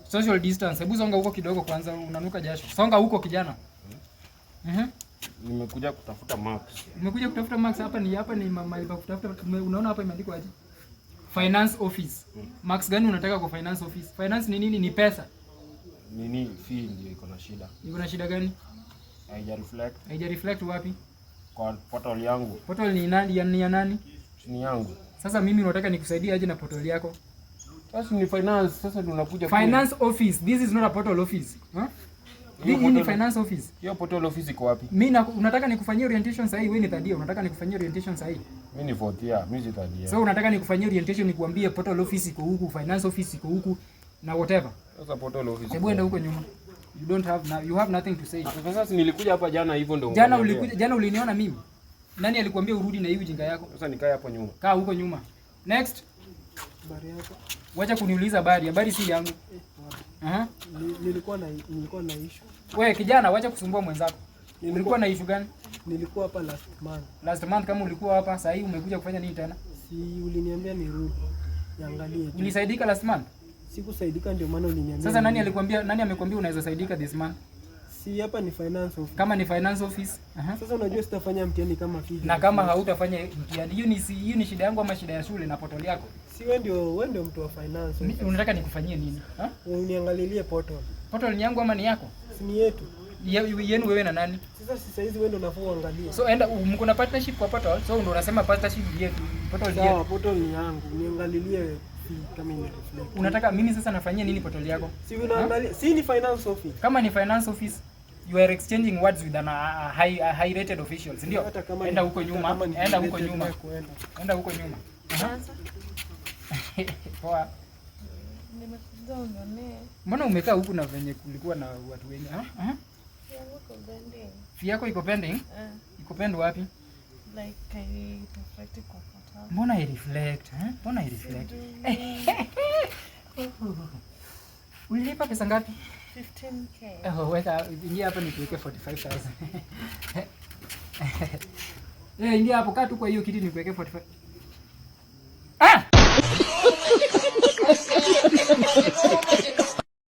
Social distance. Hebu songa huko kidogo kwanza, unanuka jasho. Songa huko, kijana. Nimekuja kutafuta marks. Umekuja kutafuta marks hapa? Ni hapa ni mahali pa kutafuta. Unaona hapa imeandikwa aje? Finance office. Marks gani unataka kwa finance office? Finance ni nini? Ni pesa. Nini, fee ndio iko na shida. Iko na shida gani? Haija reflect. Haija reflect wapi? Kwa portal yangu. Portal ni nani? Ni ya nani? Ni yangu. Sasa mimi unataka nikusaidie aje na portal yako? Sasa ni finance, sasa ndio unakuja. Finance office. This is not a portal office. Huh? Hiyo Hii ni finance office. Hiyo portal office iko wapi? Mimi unataka nikufanyie orientation sahihi? Wewe ni third year, unataka nikufanyie orientation sahihi? Mimi ni fourth year, mimi si third year. So unataka nikufanyie orientation nikuambie portal office iko huku, finance office iko huku na whatever. Sasa portal office. Hebu enda huko nyuma. You don't have now, you have nothing to say. Sasa si nilikuja hapa jana hivyo ndio Jana ukaniambia. ulikuja, jana uliniona mimi. Nani alikuambia urudi na hii ujinga yako? Sasa nikae hapo nyuma. Kaa huko nyuma. Next. Habari yako? Wacha kuniuliza habari. Habari si yangu. Wapi? Aha. Nilikuwa na issue. Wewe kijana, wacha kusumbua mwenzako. Ulikuwa na issue gani? Nilikuwa hapa last month. Last month kama ulikuwa hapa, sasa hii umekuja kufanya nini tena? Si uliniambia nirudi niangalie tu. Ulisaidika last month? Sikusaidika, ndio maana uliniambia. Sasa nani nirudi. alikwambia, nani amekwambia unaweza saidika this month? Si hapa ni finance office? Kama ni finance office. Aha. Sasa unajua sitafanya mtihani kama fee. Na kama hautafanya mtihani, hiyo ni shida yangu ama shida ya shule na portal yako? Si wewe ndio mtu wa finance office. Unataka nikufanyie nini? Ha? Uniangalilie portal. Portal ni yangu ama ni yako? Si ni yetu? Yenu wewe na nani? Sasa si saizi wewe ndio unafaa uangalie. So enda, mko na partnership kwa portal, so ndio unasema partnership ni yetu, portal ni Sawa, yetu. portal ni yangu. Niangalilie fee kama ina reflect. Unataka mimi sasa nafanyia nini portal yako? Si unaangalia, si ni finance office? Kama ni finance office, you are exchanging words with an a high rated officials, ndio? Hata kama Enda huko hata nyuma, kama ni enda huko related nyuma. wewe kuenda. Enda huko nyuma. Aha. Sasa Poa. Nimekuja unionee. Mbona umekaa huku na venye kulikuwa na watu wengi? Ah? Ah? Yangu iko pending. Fee yako iko pending? Eh, Iko pend wapi? Like hai reflect kwa portal. Mbona i reflect? Eh? Mbona i reflect? Sijui. Ulilipa pesa ngapi? 15K. Oh, weka, ingia hapa nikuweke 45,000. Eh, ingia hapo, kaa tu kwa hiyo kiti nikuweke 45.